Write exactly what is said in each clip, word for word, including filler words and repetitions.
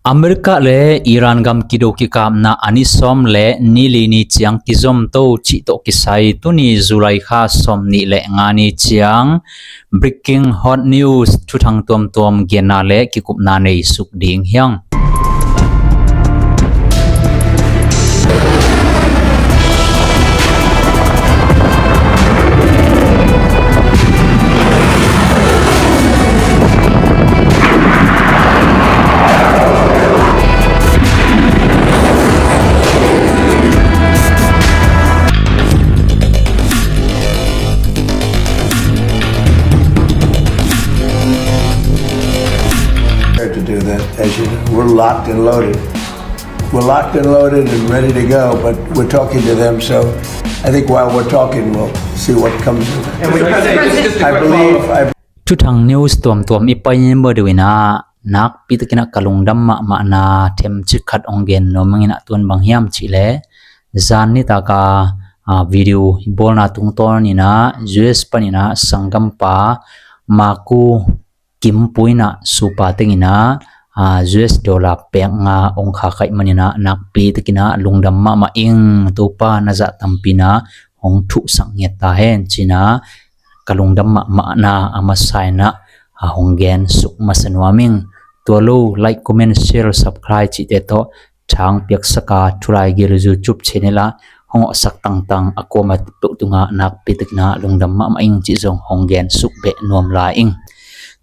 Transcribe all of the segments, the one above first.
America le Iran gam kido kikapna a ni sawm le ni li ni ciang kizom to cih tawh kisai tuni July kha sawm nih le nga ni ciang breaking hot news thuthang tuamtuam genna le kikupna nei suk ding hiang. Prepared to do that, as you know. We're locked and loaded. We're locked and loaded and ready to go, but we're talking to them, so I think while we're talking, we'll see what comes of it. And we I believe, I Thuthang news tuamtuam i pai ni maw deuh inah nakpi takinah ka lungdam mahmahna themcik khat hong gen nuam ing inah, tuan bang hiam cihleh zan nitaka, ah, video i bawlna tungtawn inah U S paninah sanggampa Maku Kimpu inah supa tenginah, ah, U S dollar pek nga hong khak ahih maninah nakpi takinah lungdam mahmah ing. Topa na zah tampi inah hong thuhsak ngiat ta hen cinah ka lungdam mahmahna a masa inah, ah, hong gen suk masa nuam ing. Tua lo like, comment, share, subscribe cihte tawh thang piaksaka Thulai Gil YouTube channel ah hong awhsak tangtang a kuama peuh tungah nakpi takinah lungdam mahmah ing cih zong hong gen suk beh nuam lai ing.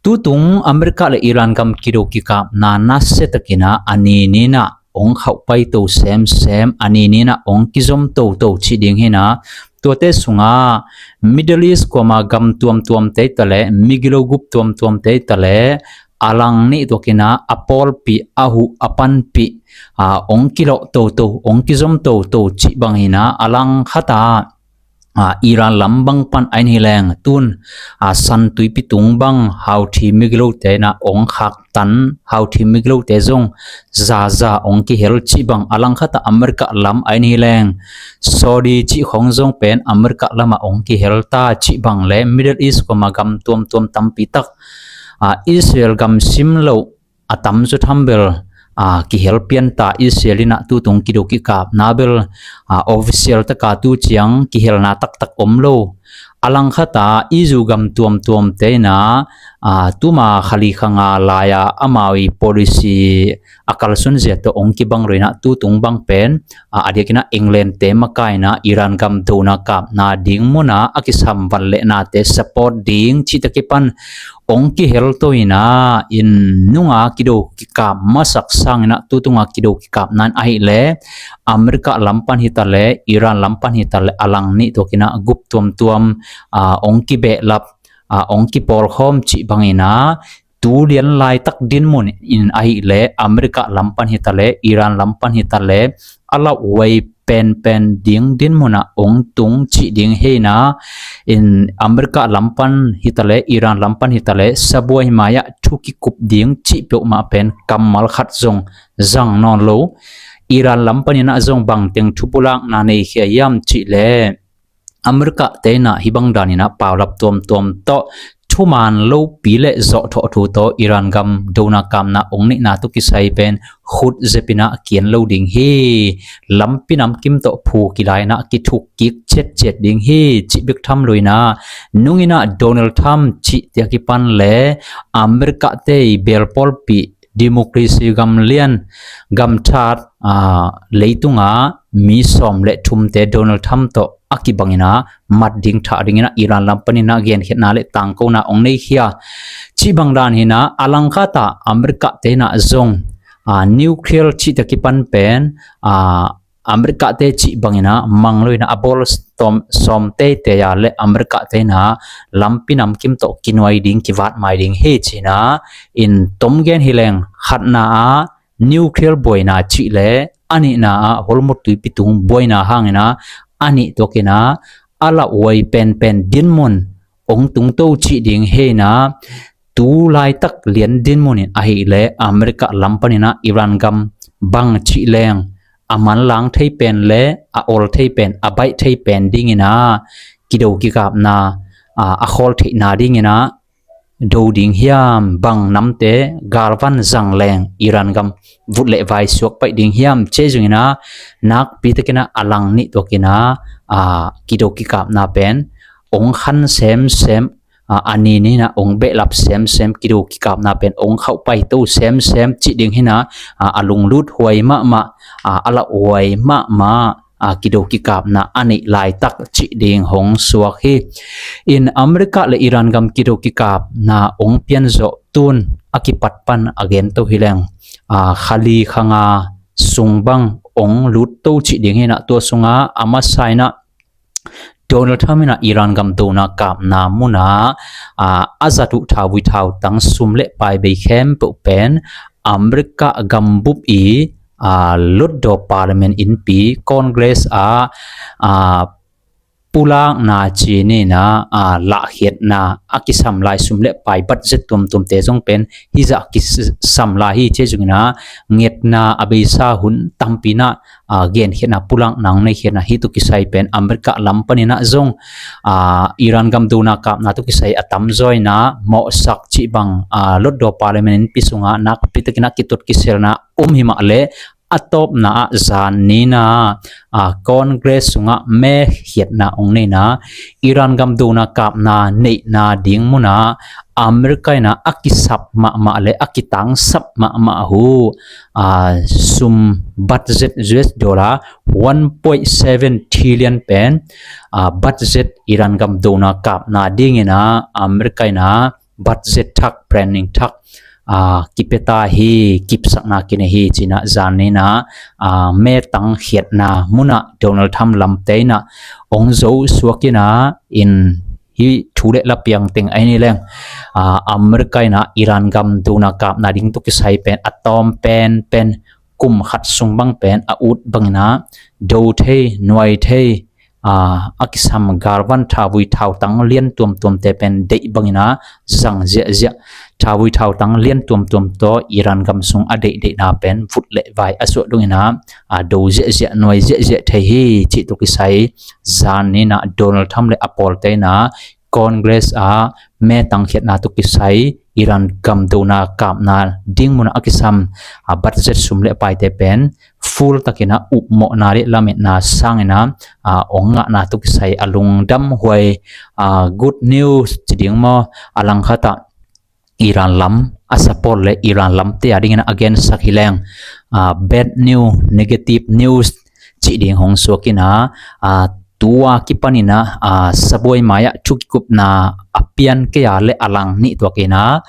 Tutung America le Iran gam kido kikapna nasia takinah a ni ninah hong khauh pai to semsem, a ni ninah hong kizom toto cih ding hinah, tuate sungah Middle East kuama gam tuamtuam teita le migilo gup tuamtuam teita le a lang nih tuakinah a pawlpih, a huh a panpih, ah, hong kilawh toto, hong kizom toto cih bang hinah a lang khatah, ah, Iran lam bang pan a in hileng tun, ah, San Tuipi tung bang Houthi migilote inah hong khaktan, Houthi migilote zong zaza hong kihel cih bang a lang khatah America lam a in hileng Saudi cih khong zong pen America lamah hong kihel ta cih bang le Middle East kuama gam tuamtuam tampi tak, ah, Israel gam sim loh a tamzaw tham bel, ah, kihel pian ta. Israel inah tutung kido kikapna bel, ah, official taka tu ciang kihelna taktak om lo. A lang khatah E U gam tuamtuamte inah, ah, tuma kha li kha nga lai-a amau i policy a kalsuan zia tawh hong kibang lo inah tutung bang pen, ah, a diakinah England te makai inah Iran gam dona kapna ding munah a kisam van le nate support ding cihte kipan hong kihel to inah, in nunga kido kikap masak sang inah tutunga kido kikapna in ahileh America lam pan hita le Iran lam pan hita le a lang nih tuakinah gup tuamtuam, ah, hong kibehlap, ah, hong kipawlkhawm cih bang inah tu lian laitak dinmun in ahileh America lam pan hita le Iran lam pan hita le a lauhuai penpen ding dinmunah hong tung cih ding hi inah, in America lam pan hita le Iran lam pan hita le sabuai mai-ah thu kikup ding cih peuhmah pen kammal khat zong zang nawn lo. Iran lam paninah zong bangteng thupulakna nei khia hiam cihleh America te inah hih bang daninah paulap tuamtuam tawh thuman lopi le zawhthawh thu tawh Iran gam dona kapna hong neihna tawh kisai pen khut zepinah kian lo ding hi. Lampi namkim tawh phu kilai inah kithuk kik ciatciat ding hi cih bek tham lo inah, nung inah Donald Trump cihte a kipan le America te i belpawlpih democracy gam lian, gam that, ah, leitunga mi sawm le thumte Donald Trump tawh a kibang inah mat ding thah ding inah Iran lam paninah genkhiatna le tangkona hong nei khia cih bang dan hinah, a lang khatah America te inah zong, ah, nuclear cihte a kipan pen, ah, America te cih bang inah mang lo inah a bawl sawm, sawm teitei a le America te inah lampi namkim tawh kinuai ding kivat mai ding hi ci inah, in tom gen hileng khatna ah nuclear buaina cih le a nihna ah Hormuz tuipi tung buaina hang inah a nih tuakinah a lauhuai penpen dinmun hong tung to cih ding hi inah, tu laitak lian dinmun in ahileh America lam paninah Iran gam bang cih leng a manlang thei pen le a awl thei pen, a baih thei pen ding inah kido kikapna, ah, a khawl theihna ding inah do ding hiam, bang namte galvan zang leng Iran gam vut le vai suak paih ding hiam, cih zongin ah nakpi takin ah a lang nih tuakin ah, aa, kido kikapna pen ong khan semsem, aa, a ni ni in ah ong behlap semsem, kido kikapna pen ong khauh paito semsem cih ding hi in ah, aa, a lunglut huai mahmah, aa, a lauhuai mahmah, aa, kido kikapna a neih laitak cih ding hong suak hi. In America le Iran gam kido kikapna ong pian zawh tun a kipat pan a gen to hi leng, aa, kha li kha nga sung bang ong lut to cih ding hi in ah, tua sungah a masa in ah Donald Trump in ah Iran gam dona kapna munah, aa, a zat uh thauvui thautang sum le pai bei khempeuh pen America gambup i, aa, lotdaw parliament innpi Congress ah, aa, pulakna ci-in ah, aa, lahkhiatna a kisam lai sum le pai budget tuamtuamte zong pen hih zah kisam lai hi, cih zongin ah ngetna a beisa hun tampi in ah, aa, genkhiatna pulakna ong neikhiatna hi tawh kisai pen America lam panin ah zong, aa, Iran gam dona kapna tawh kisai a tamzaw in ah mawhsak cih bang, aa, lotdaw parliament innpi sungah nakpi takin ah kitot kiselna om hi mah leh, a tawpna ah zan ni in ah, aa, Congress sungah mekhiatna ong nei in ah, Iran gam dona kapna neihna ding munah America in ah a kisap mahmah le a kitangsap mahmah uh, aa, sum budget U S dollar one point seven trillion pen, aa, budget Iran gam dona kapna dingin ah America in ah budget thak, planning thak, aa, kipia ta hi, kipsakna kinei hi ci-in ah zan ni in ah, aa, metang khiatna munah Donald Trump lamte in ah ong zo suak in ah, in hih thu le la piang teng ahi ni leng, aa, America in ah Iran gam dona kapna ding tawh kisai pen a tawm penpen kum khat sung bang pen a ut bangin ah do thei, nuai thei, aa, a kisam galvan thauvui thautang lian tuamtuamte pen deih bangin ah zang ziahziah, thauvui thautang lian tuamtuam tawh Iran gam sung a deihdeihna pen vut le vai a suah dongin ah, aa, do ziahziah, nuai ziahziah thei hi cih tawh kisai zan ni in ah Donald Trump le a pawlte in ah Congress ah metang khiatna tawh kisai Iran gam dona kapna ding munah a kisam, aa, budget sum le paite pen full takin ah upmawhna le lametna sangin ah, aa, ong ngahna tawh kisai a lungdam huai, aa, good news ci ding maw, a langkhat ah Iran lam a support le Iran lamte a dingin ah a gensak hi leng, aa, bad news, negative news cih ding hong suak in ah, aa, tua kipanin ah, aa, sabuai mai-ah thu kikupna a pian kei a le a lang nih tuakin ah,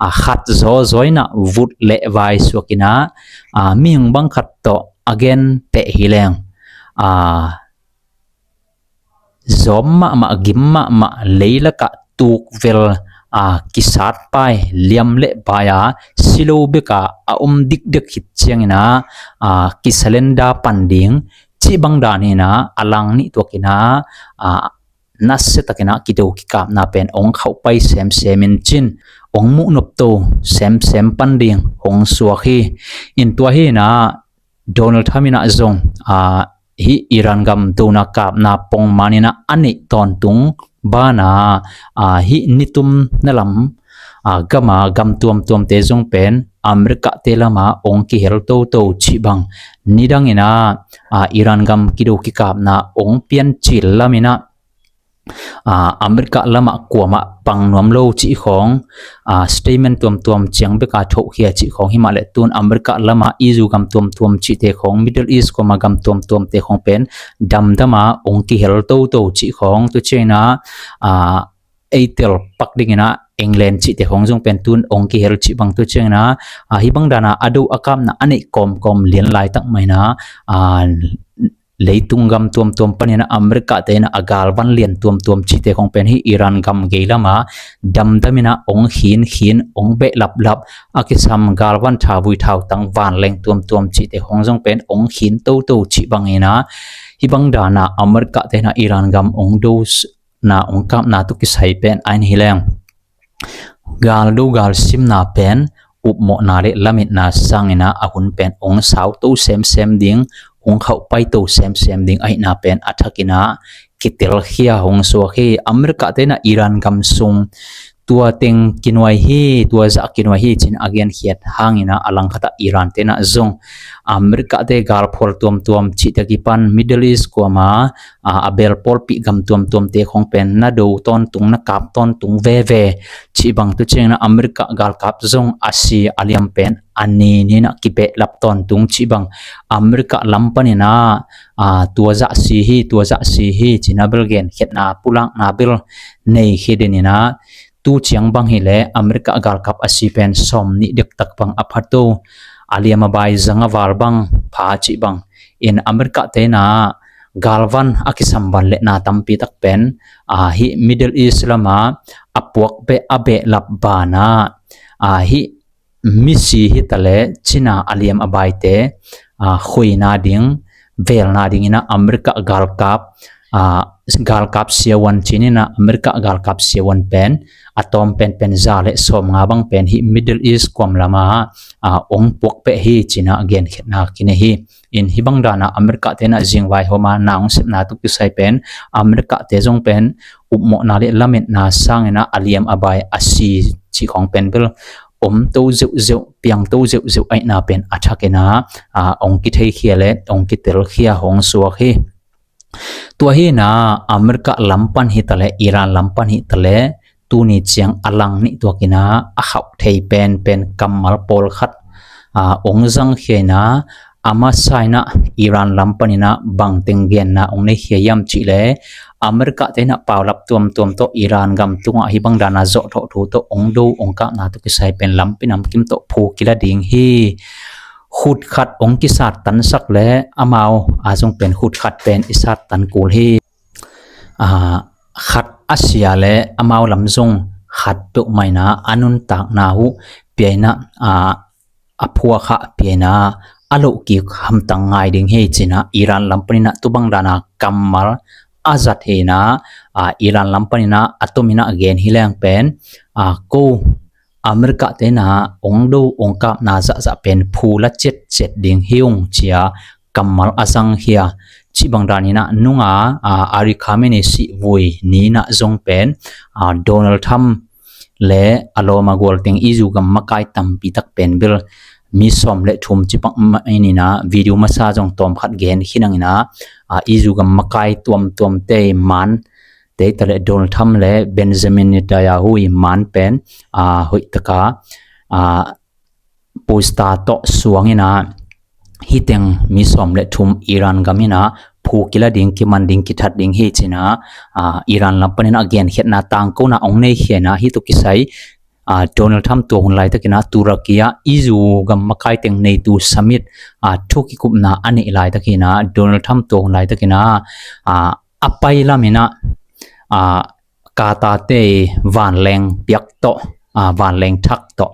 aa, khat zawzaw in ah vut le vai suak in ah, aa, mihing bang khat tawh a gen peh hi leng, aa, zawm mahmah, gim mahmah, leilakah tukvel, aa, kisat pai, liam le bai a si lo beka a om dikdek khit ciangin ah, aa, kisalenda pan ding cih bang dan in ah a lang nih tuakin ah, aa, nasia takin ah kido kikapna pen ong khauh pai semsem in cin, ong muh nopto semsem pan ding hong suak hi. In tua hi in ah Donald Trump in ah zong, aa, hih Iran gam dona kapna pongman in ah a neih tawntung banah, aa, hih nitumna lam, aa, gama gam tuamtuamte zong pen America te lama ong kihel toto cih bang, nidang in ah, aa, Iran gam kido kikapna ong piancil lam in ah, aa, America lamah kuamah pang nuam lo cih khawng, aa, statement tuamtuam ciang beka thohkhia cih khawng hi mah leh, tun America lamah E U gam tuamtuam cihte khawng, Middle East kuamah gam tuamtuamte khawng pen damdama ong kihel toto cih khawng, tua ciangin ah, aa, eitel pak dingin ah England cihte khawng zong pen tun ong kihel cih bang, tua ciangin ah, aa, hih bang dana a do a kapna a neih kawmkawm lian laitak mah in ah, aa, leitung gam tuamtuam panin ah America te in ah a galvan lian tuamtuam cihte khawng pen hih Iran gam gei lama damdam in ah ong khinkhin, ong behlaplap, a kisam galvan thauvui thautang vanleng tuamtuam cihte khawng zong pen ong khin toto cih bangin ah, hih bang dana America te in ah Iran gam ong do na ong kapna tawh kisai pen ahi hi leng, galdo galsimna pen upmawhna le lametna sangin ah a hun pen ong sauto semsem ding, ong khauh paito semsem ding ahihna pen a thakin ah kitelkhia hong suak hi. America te in ah Iran gam sung tua teng kinuai hi, tua zah kinuai hi ci-in a genkhiat hangin ah a langkhat ah Iran te in ah zong America te galphual tuamtuam cihte kipan Middle East kuama a, a bel pawlpi gam tuamtuamte khong pen na do tawntung, na kap tawntung veve cih bang, tua ciangin ah America galkap zong a si a liam pen a ni ni-in ah kibehlap tawntung cih bang, America lam panin ah, a, tua zah si hi, tua zah si hi ci-in ah bel genkhiatna pulakna bel nei khia den in ah, tu ciang bang hileh America galkap a si pen sawmnih dektak bang a pha to, a liam a bai zang a val bang pha cih bang. In America te in ah galvan a kisam van leh na tampi tak pen, a, hih Middle East lam ah a puak beh, a behlap banah, a, hih misi hi taleh China a liam a baite, a, khuina ding, velna dingin ah America galkap, a, galkap siavuan ci-in ah America galkap siavuan pen a tawm penpen za leh sawmnga bang pen hih Middle East kuam lam ah, a, ong puak beh hi ci-in ah genkhiatna kinei hi. In hih bang dan ah America te in ah zingvai hawm a na ong sepna tawh kisai pen America te zong pen upmawhna leh lametna sangin ah a liam a bai a si cih khong pen bel om to zeuhzeuh, piang to zeuhzeuh ahihna pen a thakin ah, a, ong kitheikhia leh ong kitelkhia hong suak hi. Tua hi-in ah America lam pan hi taleh, Iran lam pan hi taleh, tuni ciang a lang nih tuakin ah a khauh thei penpen kammal pawlkhat, a, ong zangkhia in ah, a masa in ah Iran lam panin ah bangteng genna ong neikhia hiam cih leh, America te in ah paulap tuamtuam tawh Iran gam tungah hih bang dan ah zawhthawh thu tawh ong do, ong kapna tawh kisai pen lampi namkim tawh phu kila ding hi. Khut khat ong kisattansak leh amau a zong pen khut khat pen i sattan kul hi. A, khat a sia leh amau lam zong khat peuhmah in ah a nuntakna uh pia in ah, a, a phuak ah pia in ah a lohkik hamtang ngai ding hi ci-in ah Iran lam panin ah tu bang dan ah kammal a zat hi-in ah, a, Iran lam panin ah a tomin ah gen hi leng pen, a, ko America te in ah ong do, ong kapna zahzah pen phu la ciatciat ding hi ung ci-a kammal a zangkhia. Cih bang danin ah nunga, a, Ari Khamenei sihvui ni-in ah zong pen, a, Donald Trump leh a lawm a gual teng EU gam makai tampi tak pen bel mi sawm leh thum cih bang mah in ah video masa zong tawmkhat gen khin hangin ah, a, EU gam makai tuamtuamte man te taleh Donald Trump leh Benjamin Netanyahu i man pen, a, hoihtaka, a, poster tawh suang in ah hih teng mi sawm leh thum Iran gam in ah phu kila ding, kiman ding, kithat ding hi ci-in ah, a, Iran lam panin ah genkhiatna tangkona ong neikhia in ah, hih tawh kisai, a, Donald Trump tua hun laitakin ah Turkey ah EU gam makai teng NATO summit, a, thu kikupna a neih laitakin ah Donald Trump tua hun laitakin ah, a, a pai lam in ah, a, Qatar te vanleng piak tawh, a, vanleng thak tawh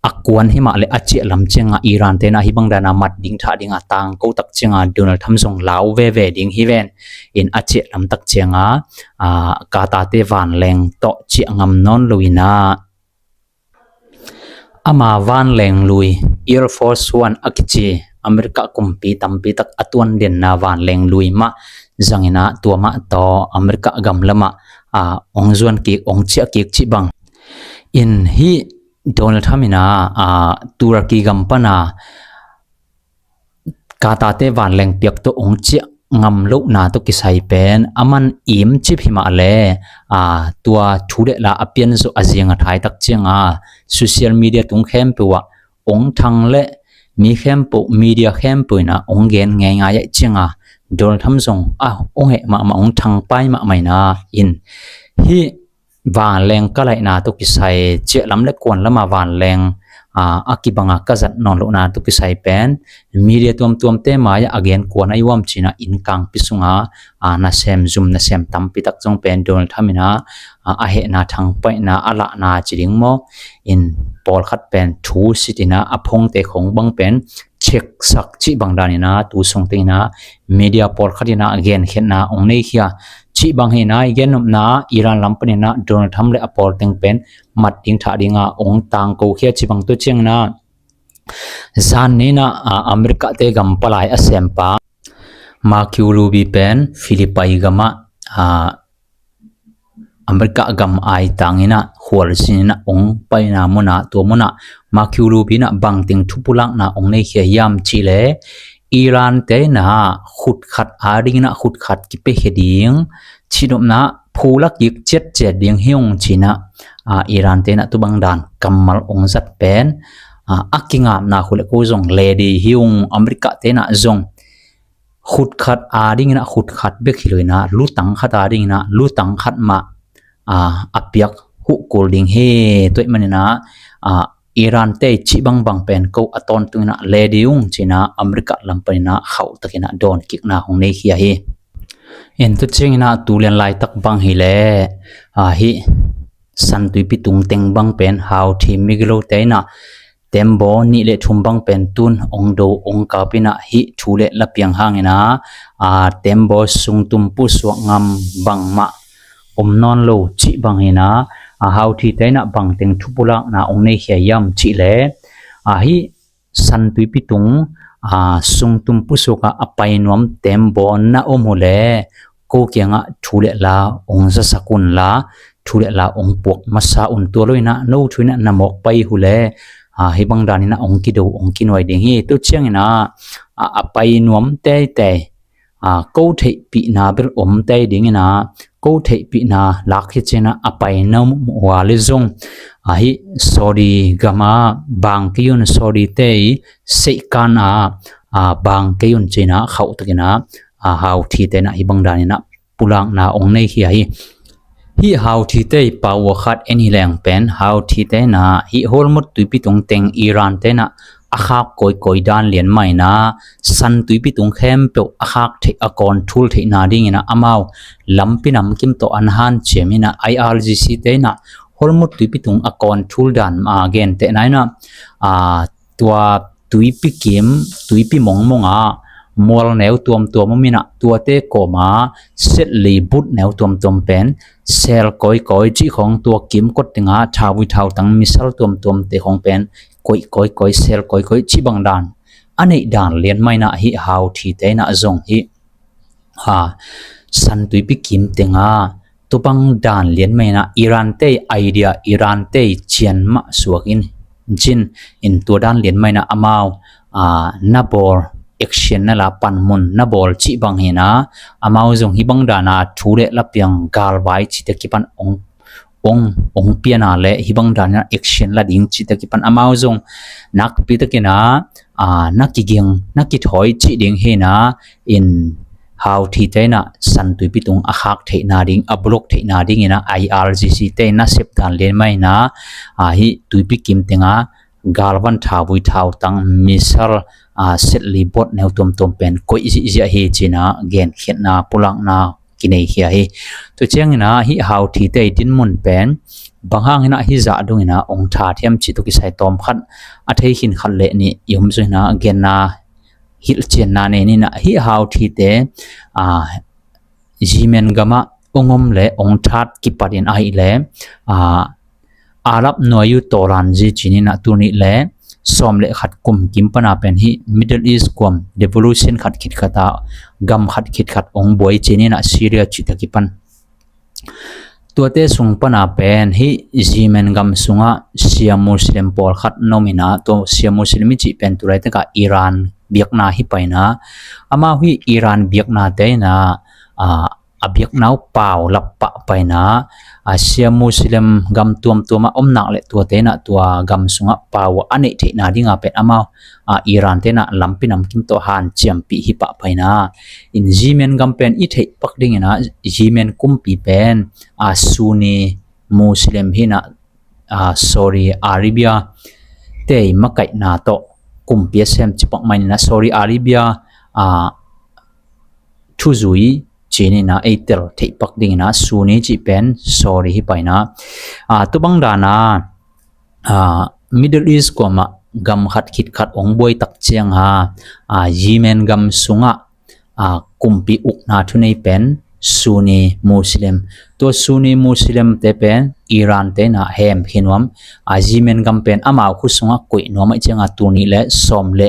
a kuan himah leh a ciah lam ciangah Iran te in ah hih bang dan ah mat ding thah ding a tangko tak ciangah Donald Trump zong lau veve ding hi ven. In a ciah lam tak ciangah, a, Qatar te vanleng tawh ciah ngam nawn lo in ah, ama vanleng lui, Air Force One a kici, America kumpi tampi tak a tuandenna vanleng lui mah zang in ah tua mah tawh America gam lamah, a, ong zuan kik, ong ciah kik cih bang. In hih Donald Trump in ah, a, Turkey gam pan a Qatar te vanleng piak tawh ong ciah ngam lohna tawh kisai pen aman im cip himah leh, a, tua thu leh la a pianzawh a ziang a thai tak ciangah social media tung khempeuh ah ong thang leh mi khempeuh, media khempeuh in ah ong gen ngeingai ahih ciangah Donald Trump zong, a, ong heh mahmah, ong thangpai mahmah in ah, in hih vanleng ka laihna tawh kisai, ciah lam leh kuan lamah vanleng, a, a kibanga ka zat nawn lohna tawh kisai pen media tuamtuamte mai-ah a gen kuan a i uam ci-in ah inn kangpi sungah, a, nasem zum, nasem tampi tak zong pen Donald Trump in ah, a, a hehna thangpaihna a lahna ci ding maw, in pawlkhat pen thu sit in ah a phongte khong bang pen check sak cih bang danin ah tu sung teng in ah media pawlkhat in ah genkhiatna ong neikhia. Cih bang hi in ah i gennopna Iran lam panin ah Donald Trump leh a pawl teng pen mat ding thah dingah ong tangkokhia cih bang, tua ciangin ah zan ni-in ah, a, America te gam palai a sempa Marco Rubio pen Philippines gamah, a, America gam aitang inah khualzin inah ong paina munah, tua munah Marco Rubio inah bangteng thupulakna ong neikhia hiam cihleh, Iran te inah khutkhat ading inah khutkhat kipiakhia ding, cihnopna phulakik ciatciat ding hi ung cinah, a, Iran te inah tubang dan kammal ong zat pen, a, a kingapna khuleh ko zong le dei hi ung. America te inah zong khutkhat ading inah khutkhat bek hi lo inah lutang khat ading inah lutang khat mah, a, a piak huh kul ding hi. Tua ahih man inah, a, Iran te cih bangbang pen ko a tawntung inah le dei ung cinah America lam pan inah khauh tak inah dawnkikna hong neikhia hi. In tua ciang inah tulian laitak bang hileh, a, hih San Tuipi tung teng bang pen Houthi migilote inah tembaw nih le thum bang pen tun ong do ong kap inah hih thu le la piang hang inah, a, tembaw sungtum pusuak ngam bangmah om nawn lo cih bang inah, a, Houthi te inah bangteng thupulakna ong neikhia hiam cihleh, a, hih San Tuipi tung, a, sungtum pusuak ah a pai nuam tembaw na om uh leh ko kiangah thu le la ong zasak un la, thu le la ong puak masa un. Tua lo inah no thu inah na mawk pai uh leh, a, hih bang dan inah ong kido ong kinuai ding hi. Tua ciang inah, a, a pai nuam teitei, a, ko theihpihna bel om tei ding inah ko theihpihna lak hi cinah a pai nuam uh leh zong, a, hih Saudi gam ah bang kei un, Saudi te i seihkan ah, a, bang kei un cinah khauh tak inah, a, Houthi te inah hih bang dan inah pulakna ong neikhia hi. Hih Houthi te i pau uh khat en hi leng pen Houthi te inah hih Hormuz Tuipi tung teng Iran te inah a khak kawikawi dan lian mah inah San Tuipi tung khempeuh a khak theih, a control theihna ding inah amau lampi namkim tawh an hanciam inah, IRGC te inah Hormuz Tuipi tung a control dan, a, gentehna inah, a, tua tuipi kim, tuipi mongmong ah mual neu tuamtuam om inah tuate kawm ah setlei but neu tuamtuam pen sel kawikawi cih khawng, tua kimkot teng ah thauvui thautang missile tuamtuamte khawng pen koih kawikawi, sel kawikawi cih bang dan a neih dan lian mah inah hih Houthi te inah zong hih, a, San Tuipi kim teng ah tubang dan lian mah inah Iran te idea, Iran te cian mah suak in cin in tua dan lian mah inah amau, a, na bawl action na la, panmun na bawl cih bang hi inah amau zong hih bang dan a thu le la piang galvai cihte kipan ong, ong, ong piana le hih bang dan inah action la ding cihte kipan amau zong nakpi tak inah, a, na kiging, na kithawi cih ding hi inah, in Houthi te inah San Tuipi tung a khak theihna ding, a block theihna ding inah IRGC te inah sep dan lian mah inah, a, hih tuipi kim teng ah galvan, thauvui thautang, missile, a, setlei but neu tuamtuam pen koih zihziah hi cinah genkhiatna pulakna kineikhia hi. Tua ciang inah hih Houthi te i dinmun pen bang hang inah hih zah dong inah ong that hiam cih tawh kisai tawmkhat, a thei khin khat le nih i om zong inah genna hilhcianna nei ni inah, hih Houthi te, a, Yemen gam ah ong om le ong that kipat in ahih leh, a, Arab nuai uh tawlan zi cin inah tuni le sawm le khat kum kim pan a pen hih Middle East kuam revolution khat khitkhat ah, gam khat khitkhat ong buai cin inah Syria cihte kipan. Tuate sung pan a pen hih Yemen gam sungah Shia Muslim pawlkhat na om inah, tua Shia Muslim i cih pen tu laitak ah Iran biakna hi pah inah, amau hih Iran biaknate inah, a, a biakna uh pau lap pah pah inah, a, Shia Muslim gam tuamtuam ah om nak le tuate inah tua gam sungah pau a neih theihna ding a pen amau, a, Iran te inah lampi namkim tawh hanciampih hi pah pah inah, in Yemen gam pen i theih pak ding inah Yemen kumpi pen, a, Sunni Muslim hi inah, a, Saudi Arabia te i makaihna tawh kumpi a sem ci pak mah inah Saudi Arabia, a, thuzui cin inah ei tel theih pak ding inah Sunni cih pen Saudi hi pah inah, a, tubang dan a, a, Middle East kuam ah gam khat khitkhat ong buai tak ciang a, a, Yemen gam sungah, a, kumpi ukna thunei pen Sunni Muslim. Tua Sunni Muslim te pen Iran te inah hemkhia nuam, a, Yemen gam pen amau khu sungah koih nuam ahih ciang a tuni le sawm le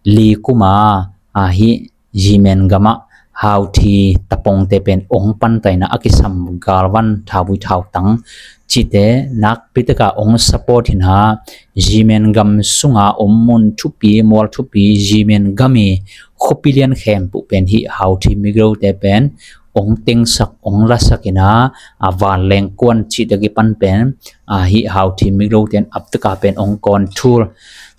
li kum a, a, hih Yemen gam ah Houthi tapongte pen ong pantaina a kisam galvan thauvui thautang cihte nakpi taka ong support hina, Yemen gam sunga om mun thupi mual thupi Yemen gam i khuapi lian khempeuh pen hih Houthi migilote pen ong tengsak ong lasak ina, a vanleng kuan cihte kipan pen a hih Houthi migilote in aptaka pen ong control.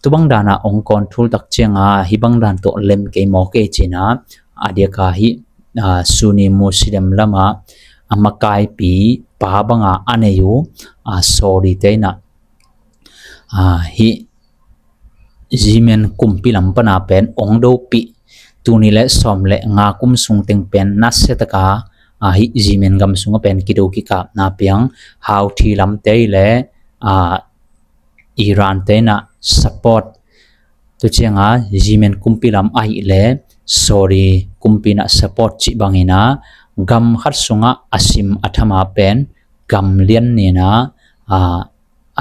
Tubang dana ong control tak cianga hibang dan tawh lem kei maw kei cina, a diaka hih a Sunni Muslim lama a makaipi pa banga a nei uh a Saudi te ina a hih Yemen kumpi lam pana pen ong dopih. Tuni le sawm le nga kum sung teng pen nasiataka a hih Yemen gam sunga pen kido kikapna piang Houthi lamte le a Iran te ina support. Tu cianga Yemen kumpi lam ahih le Saudi kumpi ina support cih bangina gam khat sunga a sim a thama pen gam lian nina a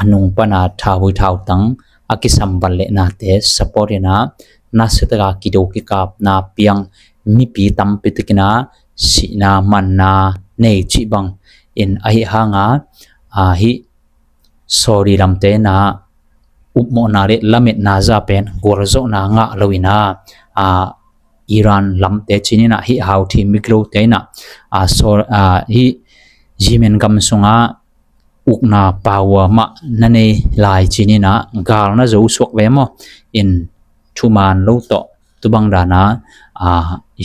a nung pana thauvui thautang a kisam van le nate support ina nasiataka kido kikapna piang mipi tampi takina sihna manna nei cih bang in ahi hanga a hih Saudi lamte ina upmawhna le lametna za pen gualzawhna ngah lo ina a Iran lamte cinina hih Houthi migilote ina a Sau- a hih Yemen gam sunga ukna power mah na nei lai cinina gal na zo suak ve maw in thuman lo tawh tubang dana a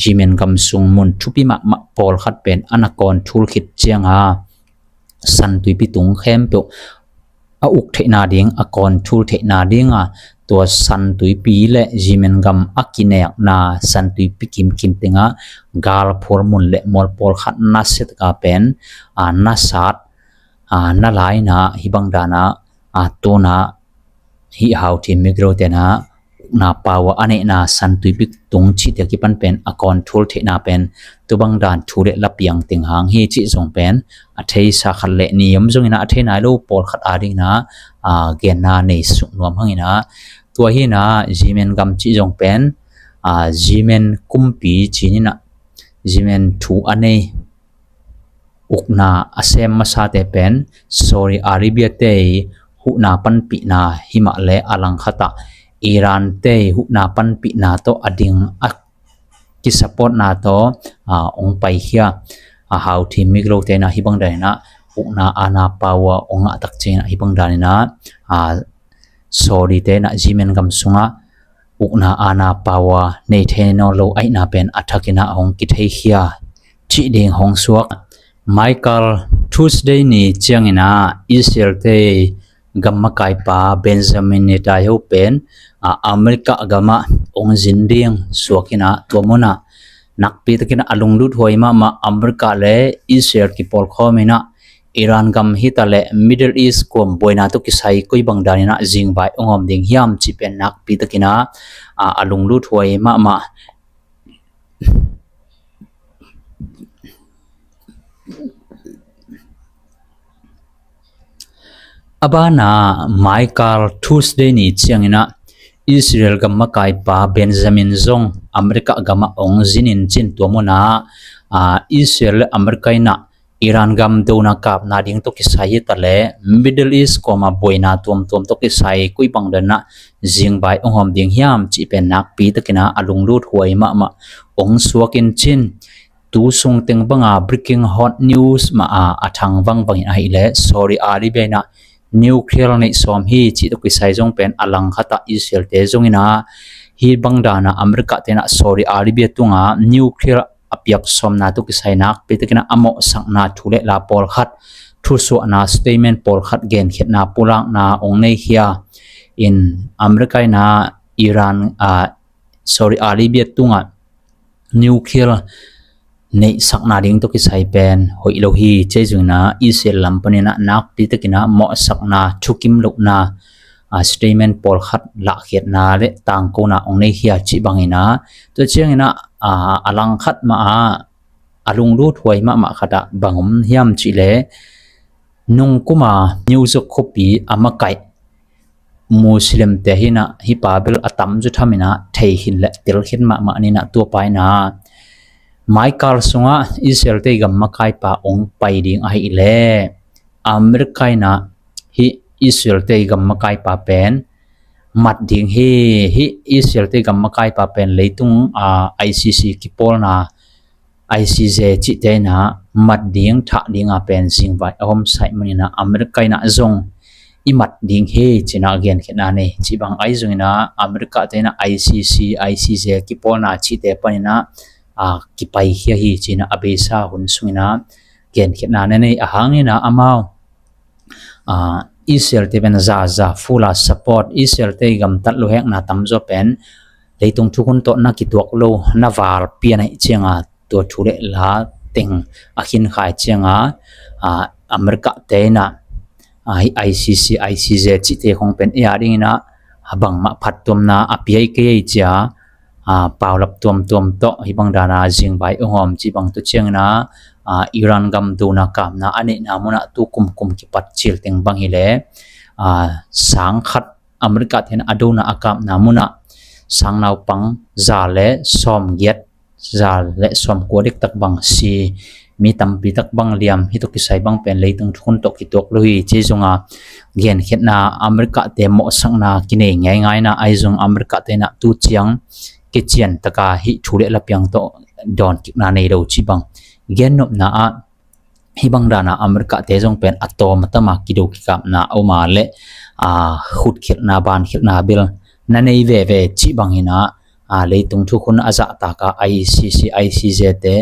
Yemen gam sung mun thupi mahmah pawlkhat pen ana control khit cianga San Tuipi tung khempeuh a uk theihna ding a control theihna dinga tua San Tuipi le Yemen gam a kinekna San Tuipi kimkim tengah galphual mun le mual pawlkhat nasiataka pen a nasat a na laina hibang dana a tuna hih Houthi migilote ina ukna power a neihna San Tuipi tung cihte kipan pen a control theihna pen tubang dan thu le la piang teng hang hi cih zong pen a theisa khat le ni om zongina a thei nai lo pawlkhat adingina a genna nei suk nuam hangina tua hina Yemen gam cih zong pen a Yemen kumpi cinina Yemen thu a nei ukna a sem masate pen Saudi Arabia te huhna panpihna himah le a langkhatah Iran te huhna panpihna tawh a ding a kisupportna tawh a ong paikhia a Houthi migilote ina hibang danina ukna ana power ong ngah tak ciangina hibang danina a Saudi te ina Yemen gam sunga ukna ana power nei thei nawn lo aihna pen a thakina hong kitheikhia cih ding hong suak. Michael Tuesday ni ciangina Israel te gam makaipa Benjamin Netanyahu pen a America gama ong zin ding suakina tua muna nakpi takina a lunglut huai mahmah America le Israel kipawlkhawm ina Iran gam hita le Middle East kuam buaina tawh kisai koi bang danina zingvai ong om ding hiam cih pen nakpi takina a, a lunglut huai mahmah. A bana Michael Tuesday ni ciangina Israel gam makaipa Benjamin zong America gama ong zinin cin tua muna a, Israel le America ina Iran gam dona kapna ding tawh kisai hita le Middle East kuama buaina tuamtuam tawh kisai koi bang danina zingvai ong om ding hiam cih pen nakpi takina a lunglut huai mahmah ong suakin cin tu sung teng banga breaking hot news mah a, a thang vangvangin ahih le Saudi Arabia ina nuclear neih sawm hi cih tawh kisai zong pen a langkhatah Israel te zongina hibang dana America te ina Saudi Arabia tunga nuclear a piak sawmna tawh kisai nakpi takina a mawhsakna thu le la pawlkhat thusuahna statement pawlkhat genkhiatna pulakna ong nei khia in America ina Iran a Saudi Arabia tunga nuclear neihsakna ding tawh kisai pen hoih lo hi cei zongina Israel lam panina nakpi takina mawhsakna thukim lohna a, statement pawlkhat lahkhiatna le tangkona ong nei khia cih bangina tua ciangina a, a langkhat mah a, a lunglut huai mahmah khatah bang om hiam cih le nungkuma New York khuapi a makaih Muslim te hina hi pa bel a tam zu thamina thei khin le tel khin mahmah nina tua pa ina Maikal sungah Israel te gam makaipa ong pai ding ahih leh America in ah hih Israel te gam makaipa pen mat ding hi. Hih Israel te gam makaipa pen leitung, aa, I C C kipawlna, I C J cihte in ah mat ding, thah ding a pen zingvai a om saih manin ah America in ah zong i mat ding hi ci-in ah genkhiatna nei. Cih bang ahi zongin ah America te in ah I C C, I C J kipawlna cihte panin ah, aa, kipaikhia hi ci-in ah a beisa hun sungin ah genkhiatna na nei. A hangin ah amau, aa, Israel te pen zaza full a support, Israel te gamtat luhekna tamzaw pen leitung thukhun tawh na kituak lo, na val pian ahih ciangin tua thu le la teng a khinkhai ciangin, aa, America te in ah, aa, hih I C C, I C J cihte khong pen ei a dingin ah bangmah phattuamna a pia kei ei ci-a, aa, paulap tuamtuam tawh hih bang dan a zingvai ong om. Cih bang tu ciangin ah, aa, Iran gam dona kapna a neihna mun ah tu kumkum kipat cil teng bang hi leh, aa, sang khat America te in ah a dona a kapna mun ah sang naupang za le sawmgiat, za le sawmkua dektak bang si, mi tampi tak bang liam, hih tawh kisai bang pen leitung thukhun tawh kituak lo hi ci-a zong a genkhiatna, America te mawhsakna kinei ngeingai in ah, ahi zong America te in ah tu ciang kician tak a hih thu le la piang tawh dawnkikna nei lo cih bang. Gennopna ah hih bang dan a America te zong pen a tawm a tam a kido kikapna a om a leh, aa, khutkhelhna, bankhelhna bel na nei veve cih bangin ah, aa, leitung thukhun a zahtak a I C C, I C J te,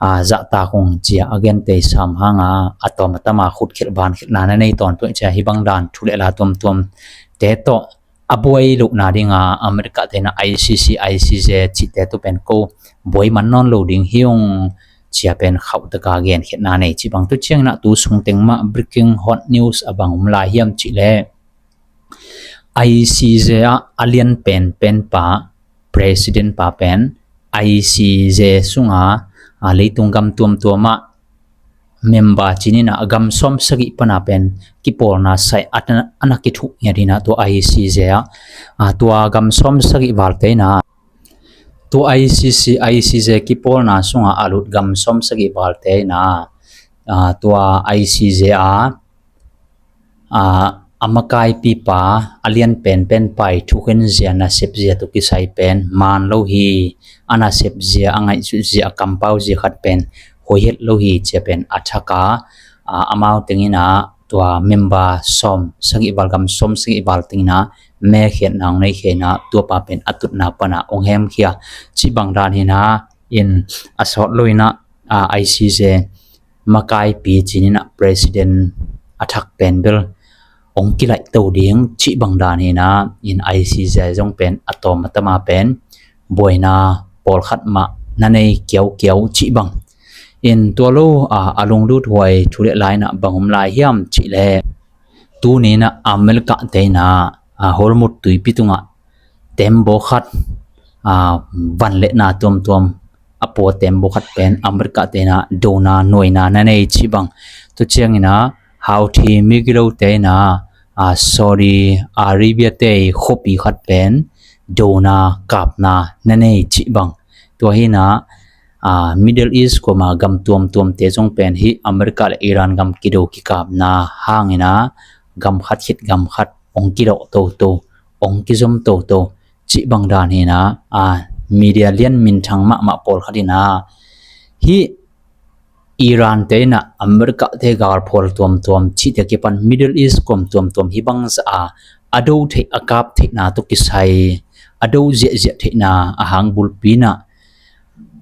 aa, zahtak ung ci-a a gente sam hang a, a tawm a tam a khutkhelh, bankhelhna na nei tawntung ci-a hih bang dan thu le la tuamtuamte tawh a buai lohna ding a America te in ah I C C, I C J cihte tu pen ko buai man nawn lo ding hi ung ci-a pen khauh tak a genkhiatna nei. Cih bang tu ciangin ah tu sung teng mah breaking hot news a bang om lai hiam cih leh, I C J ah a lian penpen pa, president pa pen I C J sung a, aa, leitung gam tuamtuam ah member ci-in ah gam sawmsagih pan a pen kipawlna saih a na, a na kithuh ngiat hi in ah tua I C J ah, aa, tua gam sawmsagih valte in ah, tua I C C, I C J kipawlna sung a a lut gam sawmsagih valte in ah, aa, tua I C J ah, aa, a makaipipa, a lian penpen pa i thukhen zia, nasep zia tawh kisai pen man lo hi. A nasep zia, a ngaihsut zia, a kampau zia khat pen hoih het lo hi ci-a pen a thak a, aa, amau teng in ah tua member sawmsagih val, gam sawmsagih val teng in ah mekhiatna ong nei khia in ah tua pa pen a tutna pan a ong hemkhia. Cih bang dan hi in ah, in a sawt lo in ah, aa, I C J makaipi ci-in ah president a thak pen bel ong kilaih to ding cih bang dan hi in ah, in I C J zong pen a tawm a tam a pen buaina pawlkhat mah na nei kiaukiau cih bang. In tua lo, aa, a lunglut huai thu le la in ah bang om lai hiam cih leh, tuni in ah America te in ah, aa, Hormuz tuipi tungah tembaw khat, aa, van le na tuamtuam a pua tembaw khat pen America te in ah dona nuaina na nei cih bang. Tu ciangin ah Houthi migilote in ah, aa, Saudi Arabia te i khuapi khat pen dona kapna na nei cih bang. Tua hi in ah, aa, Middle East kuama gam tuamtuamte zong pen hih America le Iran gam kido kikapna hangin ah gam khat khit gam khat ong kidawh toto, ong kizom toto cih bang dan hi in ah, aa, media lian minthang mahmah pawlkhat in ah hih Iran te in ah America te galphual tuamtuam cihte kipan Middle East kuam tuamtuam hih bang zah a a do theih, a kap theihna tawh kisai a do ziahziah theihna a hang bulpi in ah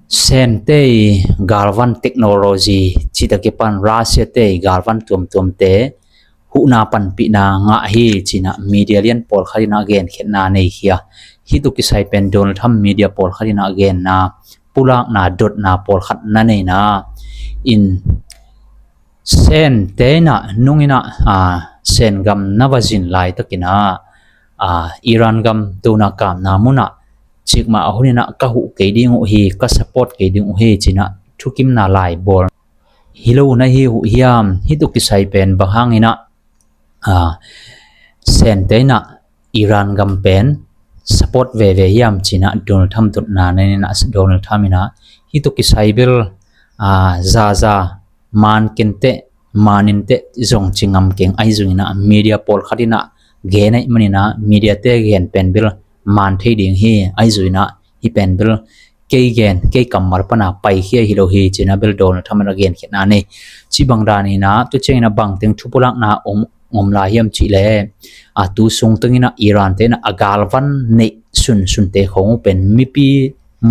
Sen te i galvan technology cihte kipan Russia te i galvan tuamtuamte huhna panpihna ngah hi ci-in ah media lian pawlkhat in ah genkhiatna nei khia. Hih tawh kisai pen Donald Trump media pawlkhat in ah genna, pulakna, dotna pawlkhat na nei in ah, in Sen te in ah nung in ah, aa, Sen gam na va zin laitakin ah, aa, Iran gam dona kapna mun ah cikmah a hun in ah ka huh kei ding uh hi, ka support kei ding uh hi ci-in ah thukimna lai bawl hi lo na hi uh hiam? Hih tawh kisai pen bang hangin ah, aa, Sen te in ah Iran gam pen support veve hiam ci-in ah Donald Trump tutna na nei in ah, Donald Trump in ah Hih tawh kisai bel, aa, zaza, man kenteh, man inteh zong ci ngam keng ahi zongin ah media pawlkhat in ah gen ahih manin ah mediate gen pen bel man thei ding hi. Ahi zongin ah hih pen bel kei gen, kei kammal pana paikhia hi lo hi, ci-in ah bel Donald Trump in ah genkhiatna nei. Cih bang danin ah tua ciangin ah bangteng thupulakna om, om lai hiam cih leh, a, tu sung tengin ah Iran te in ah a galvan neih sunsunte khong uh pen mipi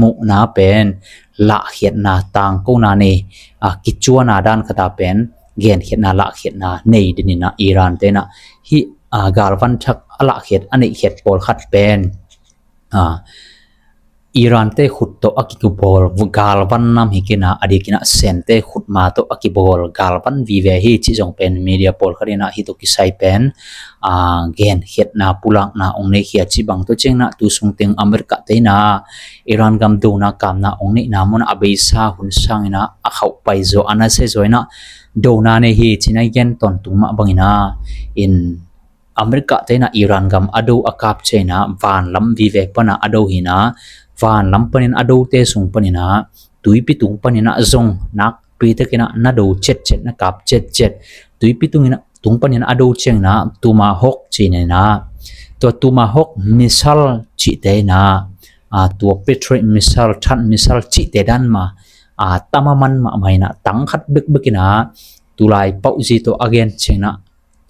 muhna pen lahkhiatna tangkona nei, a, kicuana dan khat ah pen genkhiatna lahkhiatna nei dingin ah Iran te in ah hih, a, galvan thak a lahkhiat, a neihkhiat pawlkhat pen, a, Iran te khut tawh a kibawl galvan nam hi kei in ah, a dikin ah Sente khut ma tawh a kibawl galvan vive hi, cih zong pen media pawlkhat in ah hih tawh kisai pen, aa, genkhiatna pulakna ong neikhia. Cih bang tua ciangin ah tu sung teng America te in ah Iran gam dona kapna ong neihna mun ah a beisa hun sangin ah a khauh pai zaw, a nasia zaw in ah dona nei hi, ci-in ah i gen tawntung mah bangin ah, in America te in ah Iran gam a do a kap ciangin ah vanlam vive pan ah a do hi in ah, vanlam panin a dote sung panin ah tuipi tung panin ah zong nakpi takin ah na do ciatciat, na kap ciatciat. Tuipi tungin ah, tung panin a do ciangin ah Tomahawk ci-in ah, tua Tomahawk missile cihte in ah, a, tua Patriot missile, THAAD missile cihte dan mah, a, tam a man mahmah in ah tang khat bekbek in ah, tulai pauhzi tawh a gen ciangin ah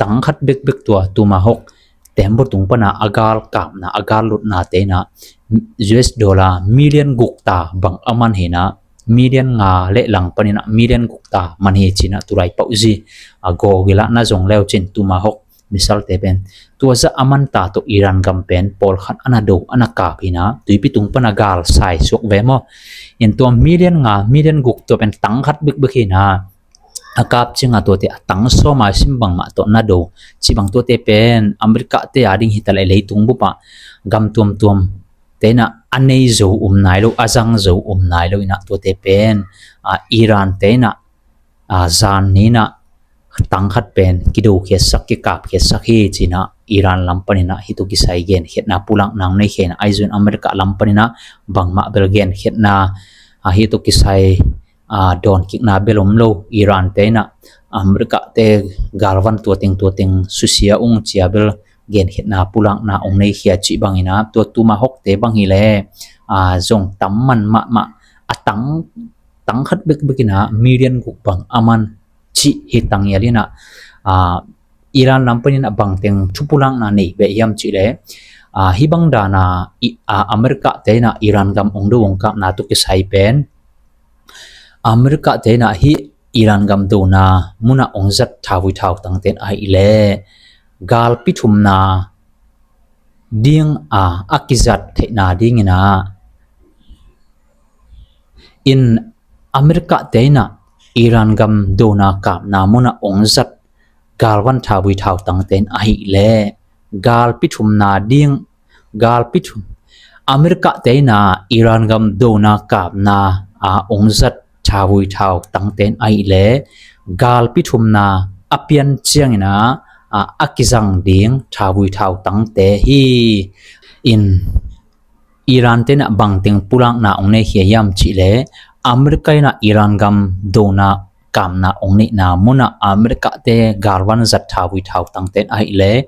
tang khat bekbek tua Tomahawk tembaw tung pan ah a gal kapna, a gal lutnate in ah U S dollar million guk ta bang a man hi in ah, million nga le lang panin ah million guk ta man hi, ci-in ah tulai pauhzi, a, Google ah na zong le uh cin Tomahawk missile te pen tua zah a man ta tawh Iran gam pen pawlkhat a na do, a na kap hi in ah, tuipi tung pan ah gal sai suak ve maw. In tua million nga, million guk tua pen tang khat bekbek hi in ah, a kap ciangin ah tuate a tang sawm a sim bangmah tawh na do. Cih bang tuate pen America te a ding hi ta leh leitung bup ah gam tuamtuam te in ah a nei zo um nai lo, a zang zo um nai lo in ah tuate pen, a, Iran te in ah, a, zan ni in ah tang khat pen kidokhiatsak, kikapkhiatsak hi, ci-in ah Iran lam panin ah hih tawh kisai genkhiatna pulakna ong neikhia in ah, ahi zongin America lam panin ah bangmah bel genkhiatna, a, hih tawh kisai, a, dawnkikna bel om lo. Iran te in ah America te galvan tua teng tua teng susia ung, ci-a bel genkhiatna pulakna ong neikhia. Cih bangin ah tua Tomahawk te bang hi leh, a, zong tam man mahmah, a tang, tang khat bekbek in ah million guk bang a man cih hi tanghial in ah, a, Iran lam panin ah bangteng thupulakna nei beh hiam cih leh, a, hih bang dan ah, i, a, America te in ah Iran gam ong do ong kapna tawh kisai pen, America te in ah hih Iran gam dona mun ah ong zat thauvui thautangte in ahih leh galpi thumna ding a, a kizat theihna dingin ah, in America te in ah Iran gam dona kapna mun ah ong zat galvan thauvui thautangte in ahih leh galpi thumna ding, galpi thum, America te in ah Iran gam dona kapna a ong zat thauvui thautangte in ahih leh galpi thumna a pian ciangin ah, a, a kizang ding thauvui thautangte hi. In Iran te in ah bangteng pulakna ong neikhia hiam cih leh, America in ah Iran gam dona kapna ong neihna mun ah America te galvan zat thauvui thautangte in ahih leh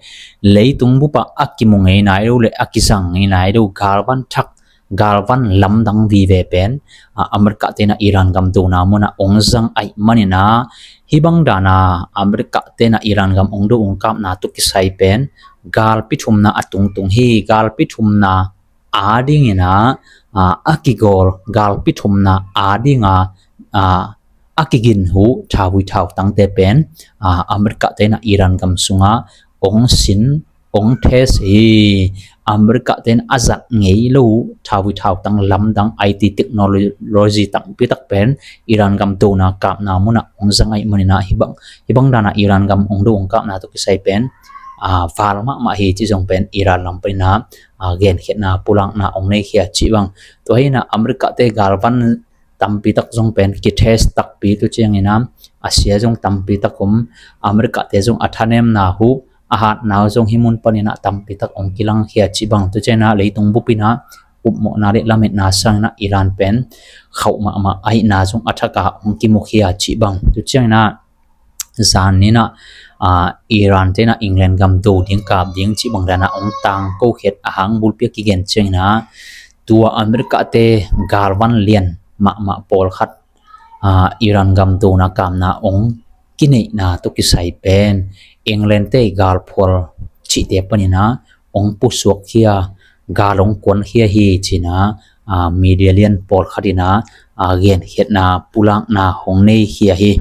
leitung bup ah a kimu ngei nai lo le a kizang ngei nai lo galvan thak, galvan lamdang vive pen, a, America te in ah Iran gam dona mun ah ong zang ahih manin ah, hih bang dan ah America te in ah Iran gam ong do ong kapna tawh kisai pen galpi thumna a tungtung hi. Galpi thumna a dingin ah, a, a kigawl, galpi thumna a ding a, a, a kigin uh thauvui thautangte pen, a, America te in ah Iran gam sungah ong sin, ong test hi. America te in a zat ngei lo thauvui thautang lamdang, I T technology tampi tak pen Iran gam dona kapna mun ah ong zang ahih manin ah hih bang, hih bang dan ah Iran gam ong do ong kapna tawh kisai pen, a, val mahmah hi, cih zong pen Iran lam panin ah, a, genkhiatna pulakna ong neikhia. Cih bang tua hi in ah America te galvan tampi tak zong pen kitest takpi, tua ciangin ah a sia zong tampi tak om. America te zong a thanemna uh, a hatna uh zong hih mun panin ah tampi tak ong kilangkhia. Cih bang tua ciangin ah leitung bup in ah upmawhna le lametna sangin ah Iran pen khauh mahmah ahihna zong a thak ah hong kimukhia cih bang. Tu ciangin ah zan ni-in ah, aa, Iran te in ah England gam do ding kap ding cih bang dan ah hong tangko khiat a hang bulpi a kigen ciangin ah tua America te galvan lian mahmah pawlkhat, aa, Iran gam dona kapna hong kineihna tawh kisai pen England te galphual cihte panin ah hong pusuakkhia, gal hong kuankhia hi ci-in ah, aa, media lian pawlkhat in ah, aa, genkhiatna pulakna hong neikhia hi.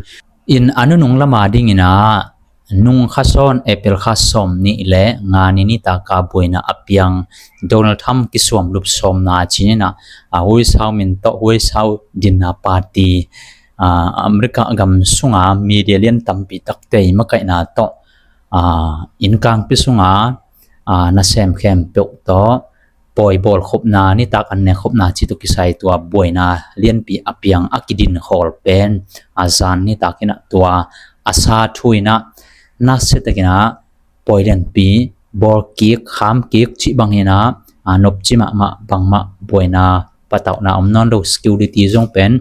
In a nunung lam a dingin ah nung kha sawn, April kha sawmnih le nga ni nitak a buaina a piang Donald Trump kisuam lup sawmna ci-in ah, aa, huaisau min tawh huaisau dinna party, aa, America gam sunga media lian tampi takte i makaihna tawh, aa, innkangpi sunga, aa, nasem khempeuh tawh pawi bawlkhopna, nitak an nengkhopna cih tawh kisai tua buaina lianpi a piang a kidin khawl pen, aa, zan nitak in ah tua a sa thu in ah nasia takin ah pawi lianpi bawlkik khamkik cih bangin ah, aa, nopci mahmah bangmah buaina patauhna om nawn lo, security zong pen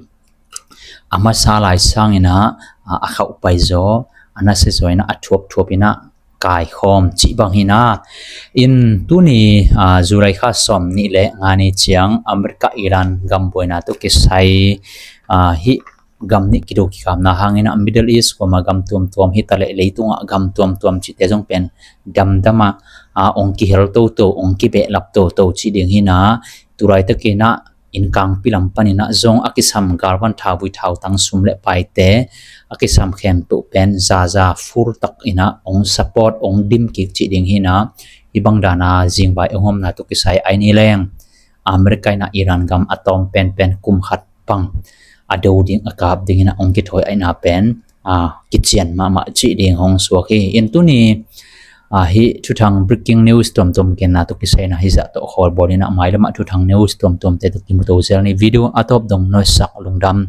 a masa lai sangin ah, aa, a khauh paizaw, a nasiazaw in ah a thuapthuap in ah kaikhawm cih bang hi-in ah. In tuni, aa, July kha sawmnih le nga ni ciang America Iran gam buaina tawh kisai, aa, hih gam nih kido kikapna hangin ah Middle East kuama gam tuamtuam hi ta leh leitungah gam tuamtuam cihte zong pen damdam ah, aa, hong kihel toto, hong kibehlap toto cih ding hi-in ah, tu laitakin ah innkangpi lam panin ah zong a kisam galvan thauvui thautang sum le paite a kisam khempeuh pen zaza full tak in ah hong support, hong dim kik cih ding hi-in ah, hih bang dan a zingvai hong omna tawh kisai ai ni leng America in ah Iran gam a tawm penpen kum khat pang a do ding, a kap dingin ah hong kithawi ahihna pen, aa, kician mahmah cih ding hong suak hi. In tuni, aa, hih thuthang breaking news tuamtuam genna tawh kisai in ah hih zah tawh khawl bawlin ah mailam ah thuthang news tuamtuamte tawh kimu to zel ni. Video a tawp dong nuaisak lungdam.